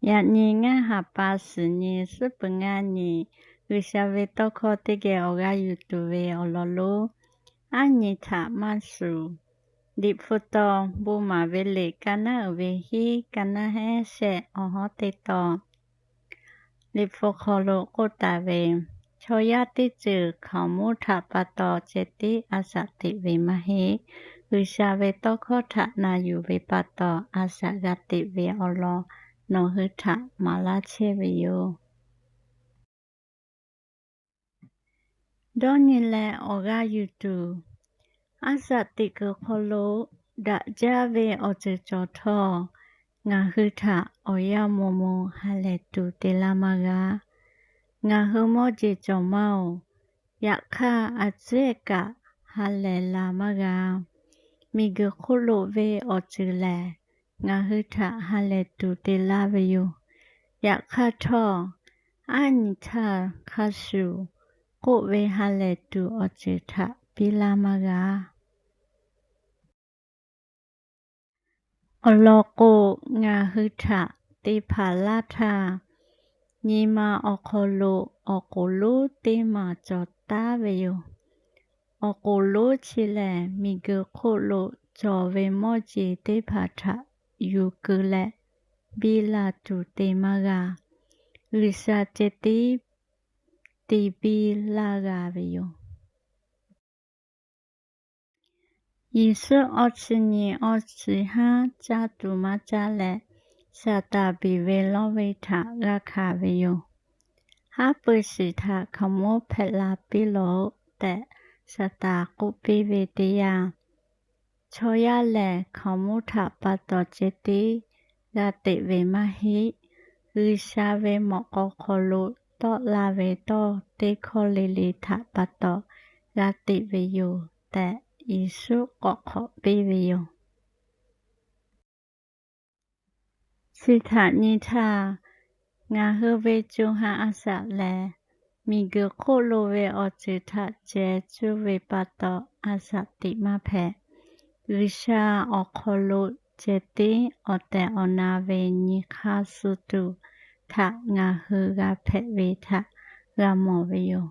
Yaꞈ nyi ngaˇ ha pa suhˍ nyi suhˉ peuˬ ngaˇ nyi, G'uiˬsha ve tawˇ hkawˇ teˇ geh awˬ g'aˇ yuˬ tuˬ ve awˬ lawn lonˉ, aˉ nyi htaꞈ maˇ shuˍ, Liꞈ hpu taw bon maˍ ve liꞈ ka naˉ uiˍ ve hiˉ ka naˉ hehnˇ shehˆ awˬ hawˉ teˇ taw, Liꞈ hpu hk'aw lo k'oˆ taˍ ve, chaw yaˇ teˇ ceuˬ hkaoˍmonˇ htaꞈ pa taw ceh tiˉ a shaꞈ teꞈ ve maˇ heˆ. G'uiˬsha ve tawˇ hkawˇ htaꞈ na yuˬ ve pa taw a shaꞈ g'a teꞈ ve awˬ lawn nawˬ hui htaꞈ maˍ laˇ chehˇ ve yoˬ. Dawˇ nyi leh awˬ g'aˇ yuˬ tuˬ, aˉ shaꞈ teꞈ kuiˬ hk'aw lo daꞈ jaˇ ve awˬ ceuˬ cawˬ htawˇ, ngaˬ hui htaꞈ awˬ yanˇ maw maw ha lehˬ tuˬ te laˇ maˇ g'a. Ngaˬ hui mawˇ jeˬ cawˬ maˇ oˬ. Yaꞈ hk'aˇ, a ciˉ kaꞈ ha lehˬ la maˇ g'a. Miˬguiˬ hk'oˆ lo ve awˬ ceuˬ lehˬ, ngaˬ hui htaꞈ ha lehˬ tuˬ te laˇ ve yoˬ. Yaꞈ hk'aˇ htawˇ, aˉ nyi htaˇ hk'a shuˍ k'oˆ ve ha lehˬ tuˬ awˬ ceuˬ htaꞈ piˇ laˇ maˇ g'a. Awˬ lawn k'o, ngaˬ hui htaꞈ te hpanˍ laˇ htaˇ, nyi ma awˬ hk'aw lo awˬ k'oˍ lonˉ teˇ maˬ cawˬ taˉ ve yoˬ. Awˬ k'oˍ lonˉ chi lehˬ, miˬguiˬ hk'oˆ lo cawˬ ve mawˇ jeˬ teˇ hpaˍ htaꞈ yuˬ keu leh biˇ la tuˬ te maˇ g'a. G'uiˬsha ceh tiˉ te biˇ laˇ g'a ve yoˬ. Yeˍsuˆ awˇ chi nyi awˇ chi haˉ caˇ tuˬ maˇ caˇ leh, Saˍtanˍ beˬ ve lawˇ ve htaꞈ g'a hkanˍ ve yoˬ. Haˉ pui shiˍ htaꞈ hkaoˍmonˇ hpehꞈ la piˇ lawˬ-oꞈ tehꞈ, Saˍtanˍ k'oˆ piˇ ve teˇ yanˇ, chaw yaˇ lehˬ hkaoˍmonˇ htaꞈ pa taw ceh tiˉ g'a teꞈ ve maˇ heˆ. G'uiˬsha ve mawꞈ k'aw hk'aw lo tawˆ la ve tawˇ teˇ hkawˇ le le htaꞈ pa taw g'a teꞈ ve yoˬ tehꞈ, Yeˍsuˆ k'awꞈ hk'awꞈ piˇ ve yoˬ. Chi htaꞈ nyi htaˇ, ngaˬ hui ve co ha a shaꞈ lehˬ, miˬguiˬ hk'oˆ lo ve awˬ ceuˬ htaꞈ ceh cuˇ ve pa taw a shaꞈ teꞈ maˇ hpehꞈ. G'uiˬsha awˬ hk'aw lo ceh tiˉ awˬ tehˬ awˬ na ve nyi hk'aˇ suh tuˬ htaꞈ ngaˬ hui g'a hpehꞈ ve htaꞈ g'a mawˬ ve yoˬ.